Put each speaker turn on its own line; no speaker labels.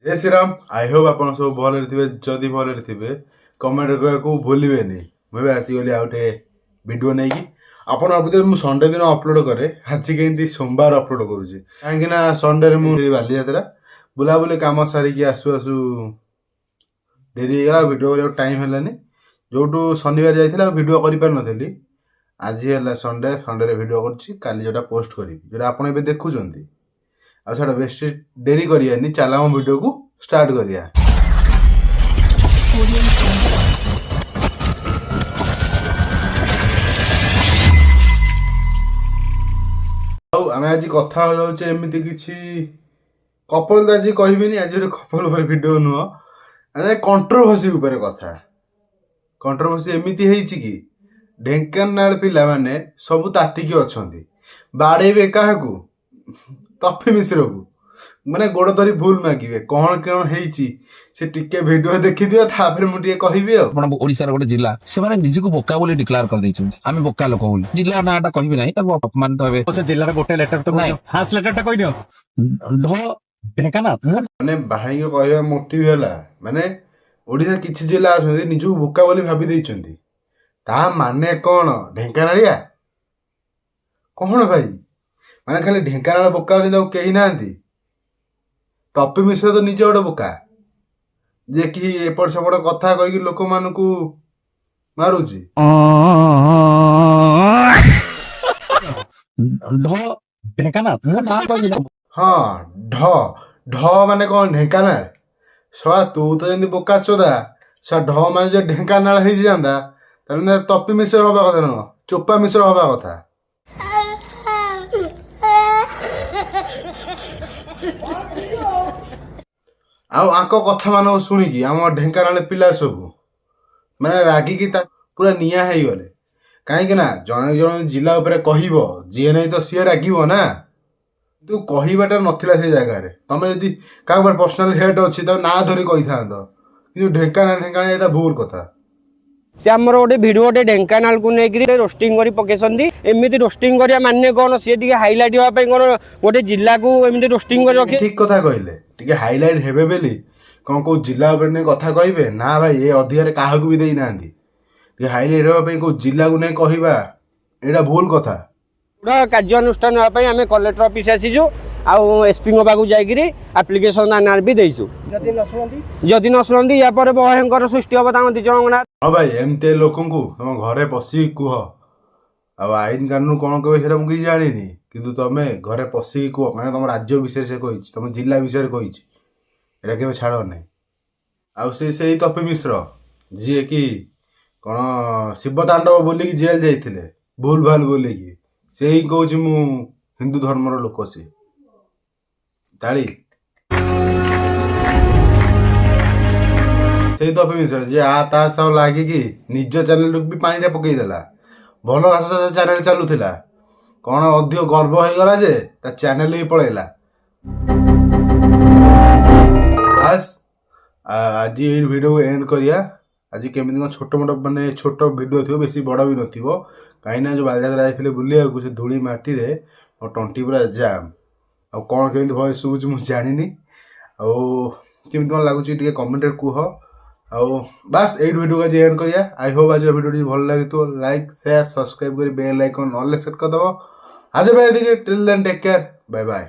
Jay Shriram. I Hope ଆପଣ ସବୁ ଭଲରେ ଥିବେ। ଯଦି ଭଲରେ ଥିବେ, କମେଣ୍ଟ କରିବାକୁ ଭୁଲିବେନି। ମୁଁ ଏବେ ଆସିଗଲି ଆଉ ଗୋଟେ ଭିଡ଼ିଓ ନେଇକି। ଆପଣ ଭାବୁଥିବେ ମୁଁ ସଣ୍ଡେ ଦିନ ଅପଲୋଡ଼ କରେ, ଆଜି କେମିତି ସୋମବାର ଅପଲୋଡ଼ କରୁଛି? କାହିଁକି ନା ସଣ୍ଡେରେ ମୁଁ ବାଲିଯାତ୍ରା ବୁଲାବୁଲି କାମ ସାରିକି ଆସୁ ଆସୁ ଡେରି ହେଇଗଲା, ଭିଡ଼ିଓ କରିବାକୁ ଟାଇମ୍ ହେଲାନି। ଯୋଉଠୁ ଶନିବାର ଯାଇଥିଲା, ଆଉ ଭିଡ଼ିଓ କରିପାରିନଥିଲି। ଆଜି ହେଲା ସଣ୍ଡେ, ସଣ୍ଡେରେ ଭିଡ଼ିଓ କରୁଛି। କାଲି ଯେଉଁଟା ପୋଷ୍ଟ କରିବି, ଯେଉଁଟା ଆପଣ ଏବେ ଦେଖୁଛନ୍ତି। ଆଉ ଛାଡ଼, ବେଶୀ ଡେରି କରିବାନି, ଚାଲ ଆମ ଭିଡ଼ିଓକୁ ଷ୍ଟାର୍ଟ କରିବା।
Audio Jungle.
ଆଉ ଆମେ ଆଜି କଥା ହେଉଛେ ଏମିତି କିଛି କପଲ ତ ଆଜି କହିବିନି, ଆଜି ଗୋଟେ କପଲ ଉପରେ ଭିଡ଼ିଓ ନୁହଁ, ଆମେ କଣ୍ଟ୍ରୋଭର୍ସି ଉପରେ କଥା। କଣ୍ଟ୍ରୋଭର୍ସି ଏମିତି ହେଇଛି କି ଢେଙ୍କାନାଳ ପିଲାମାନେ ସବୁ ତାତିକି ଅଛନ୍ତି। ବାଡ଼େଇବେ କାହାକୁ? ତପି ମିଶ୍ରକୁ। ମାନେ ଗୋଡ଼ ଧରି ଭୁଲ ମାଗିବେ। କ'ଣ କ'ଣ ହେଇଛି ସେ ଟିକେ ଭିଡ଼ିଓ ଦେଖିଦିଅ, ତାପରେ ମୁଁ ଟିକେ କହିବି ଆଉ।
ଆପଣ ଓଡିଶାର ଗୋଟେ ଜିଲ୍ଲା, ସେମାନେ ନିଜକୁ ବୋକା ବୋଲି ଡିକ୍ଲାର କରିଦେଇଛନ୍ତି, ଆମେ ବୋକା ଲୋକ ବୋଲି। ଜିଲ୍ଲା ନାଁଟା କହିବି ନାହିଁ, ତାକୁ ଅପମାନିତ ହେବେ।
ସେ ଜିଲ୍ଲାର ଗୋଟେ ଲେଟର ତ
ନାଇଁ।
ଫାର୍ଷ୍ଟ ଲେଟର ଟା କହିଦିଅ।
ଢ।
ଢେଙ୍କାନାଳ।
ମାନେ ଭାଇଙ୍କ କହିବା ମୋଟିଭ ହେଲା, ମାନେ ଓଡ଼ିଶାର କିଛି ଜିଲ୍ଲା ଅଛନ୍ତି, ନିଜକୁ ବୋକା ବୋଲି ଭାବି ଦେଇଛନ୍ତି। ତା ମାନେ କ'ଣ ଢେଙ୍କାନାଳିଆ? କ'ଣ ଭାଇ, ମାନେ ଖାଲି ଢେଙ୍କାନାଳ ବୋକା ଅଛନ୍ତି, ଆଉ କେହି ନାହାନ୍ତି? ତପି ମିଶ୍ର ତ ନିଜେ ଗୋଟେ ବୋକା, ଯିଏ କି ଏପଟ ସେପଟ କଥା କହିକି ଲୋକମାନଙ୍କୁ ମାରୁଛି।
ଢ।
ଢେଙ୍କାନାଳ।
ମୁଁ ନାଁ କହିବି ନାହିଁ।
ହଁ, ଢ ଢ ମାନେ କ'ଣ ଢେଙ୍କାନାଳ? ଶଳା, ତୁ ତ ଯେମିତି ବୋକା ଚୋଦା, ଶଳା, ଢ ମାନେ ଯଦି ଢେଙ୍କାନାଳ ହେଇଯାନ୍ତା, ତାହେଲେ ନା ତପି ମିଶ୍ର ହବା କଥା ନୁହଁ, ଚୋପା ମିଶ୍ର ହବା କଥା। ଆଉ ଆଙ୍କ କଥା ମାନଙ୍କ ଶୁଣିକି ଆମ ଢେଙ୍କାନାଳ ପିଲା ସବୁ ମାନେ ରାଗିକି ତା ପୁରା ନିଆଁ ହେଇଗଲେ। କାହିଁକି ନା ଜଣେ ଜଣେ ଜିଲ୍ଲା ଉପରେ କହିବ, ଯିଏ ନାହିଁ ତ ସିଏ ରାଗିବ ନା। କିନ୍ତୁ କହିବାଟା ନଥିଲା ସେ ଜାଗାରେ। ତମେ ଯଦି କାହା ଉପରେ ପର୍ସନାଲ ହେଟ୍ ଅଛି, ତାକୁ ନାଁ ଧରି କହିଥାନ୍ତ। କିନ୍ତୁ ଢେଙ୍କାନାଳ ଢେଙ୍କାନାଳ, ଏଇଟା ଭୁଲ କଥା।
ସେ ଆମର ଗୋଟେ ଭିଡ଼ିଓ ଗୋଟେ ଢେଙ୍କାନାଳକୁ ନେଇକିରି ରୋଷ୍ଟିଂ କରି ପକେଇଛନ୍ତି। ଏମିତି ରୋଷ୍ଟିଂ କରିବା ମାନେ କ'ଣ? ସିଏ ଟିକେ ହାଇଲାଇଟ୍ ହେବା ପାଇଁ କ'ଣ ଗୋଟେ ଜିଲ୍ଲାକୁ ଏମିତି ରୋଷ୍ଟିଂ କରି ରଖି
ଠିକ କଥା କହିଲେ। ଟିକେ ହାଇଲାଇଟ୍ ହେବେ ବୋଲି କ'ଣ କୋଉ ଜିଲ୍ଲା ଉପରେ ନେଇ କଥା କହିବେ? ନା ଭାଇ, ଏ ଅଧିକାର କାହାକୁ ବି ଦେଇନାହାନ୍ତି। ଟିକେ ହାଇଲାଇଟ୍ ହେବା ପାଇଁ କୋଉ ଜିଲ୍ଲାକୁ ନେଇ କହିବା, ଏଇଟା ଭୁଲ କଥା।
ଦୃଢ଼ କାର୍ଯ୍ୟାନୁଷ୍ଠାନ ହେବା ପାଇଁ ଆମେ କଲେକ୍ଟର ଅଫିସ ଆସିଛୁ ଆଉ ଏସ୍ପିଙ୍କ ପାଖକୁ ଯାଇକିରି ଆପ୍ଲିକେସନ ନାଁରେ ବି ଦେଇଛୁ। ଯଦି ନ ଶୁଣନ୍ତି, ୟା ପରେ ଭୟଙ୍କର ସୃଷ୍ଟି ହେବ ତାଙ୍କ ଦୁଇ ଜଣଙ୍କ ନାଁ।
ହଁ ଭାଇ, ଏମିତି ଲୋକଙ୍କୁ ତମ ଘରେ ପଶିକି କୁହ। ଆଉ ଆଇନ କାନୁନ କ'ଣ କହିବେ ସେଇଟା ମୁଁ କିଛି ଜାଣିନି, କିନ୍ତୁ ତମେ ଘରେ ପଶିକି କୁହ। କାହିଁକିନା ତମ ରାଜ୍ୟ ବିଷୟରେ ସେ କହିଛି, ତମ ଜିଲ୍ଲା ବିଷୟରେ କହିଛି, ଏଇଟା କେବେ ଛାଡ଼ ନାହିଁ। ଆଉ ସେ ସେଇ ତପି ମିଶ୍ର, ଯିଏକି କ'ଣ ଶିବ ତାଣ୍ଡବ ବୋଲିକି ଜେଲ୍ ଯାଇଥିଲେ, ଭୁଲ ଭାଲ ବୋଲିକି, ସେ ହିଁ କହୁଛି ମୁଁ ହିନ୍ଦୁ ଧର୍ମର ଲୋକ। ସେ ତାଳି ସେଇ ତପି ମିଶ୍ର, ଯିଏ ଆ ତା ସହ ଲାଗିକି ନିଜ ଚ୍ୟାନେଲକୁ ବି ପାଣିରେ ପକେଇଦେଲା। ଭଲ ଘାସ ଚ୍ୟାନେଲ ଚାଲୁଥିଲା, କ'ଣ ଅଧିକ ଗର୍ବ ହେଇଗଲା ଯେ ତା ଚ୍ୟାନେଲ ବି ପଳେଇଲା। ବାସ୍, ଆଜି ଏଇ ଭିଡ଼ିଓକୁ ଏଣ୍ଡ କରିବା। ଆଜି କେମିତି କ'ଣ ଛୋଟ ମୋଟ, ମାନେ ଛୋଟ ଭିଡ଼ିଓ ଥିବ, ବେଶୀ ବଡ଼ ବି ନଥିବ। କାହିଁକିନା ଯେଉଁ ବାଲିଯାତ୍ରା ଯାଇଥିଲେ ବୁଲିବାକୁ, ସେ ଧୂଳି ମାଟିରେ ମୋ ତଣ୍ଟି ପୁରା ଜାମ୍। ଆଉ କ'ଣ କେମିତି ଭଏସ୍ ଶୁଭୁଛି ମୁଁ ଜାଣିନି। ଆଉ କେମିତି କ'ଣ ଲାଗୁଛି ଟିକେ କମେଣ୍ଟରେ କୁହ। ଆଉ ବାସ୍, ଏଇଠୁ ଭିଡ଼ିଓକୁ ଆଜି ଏଣ୍ଡ କରିବା। I Hope ଆଜିର ଭିଡ଼ିଓଟି ଭଲ ଲାଗିଥିବ। ଲାଇକ୍, ସେୟାର, ସବସ୍କ୍ରାଇବ୍ କରି ବେଲ୍ ଆଇକନ୍ ଅଲ୍ରେ ସେଟ୍ କରିଦେବ। ଆଜି ପାଇଁ ଏତିକି। Till then, take care, bye bye.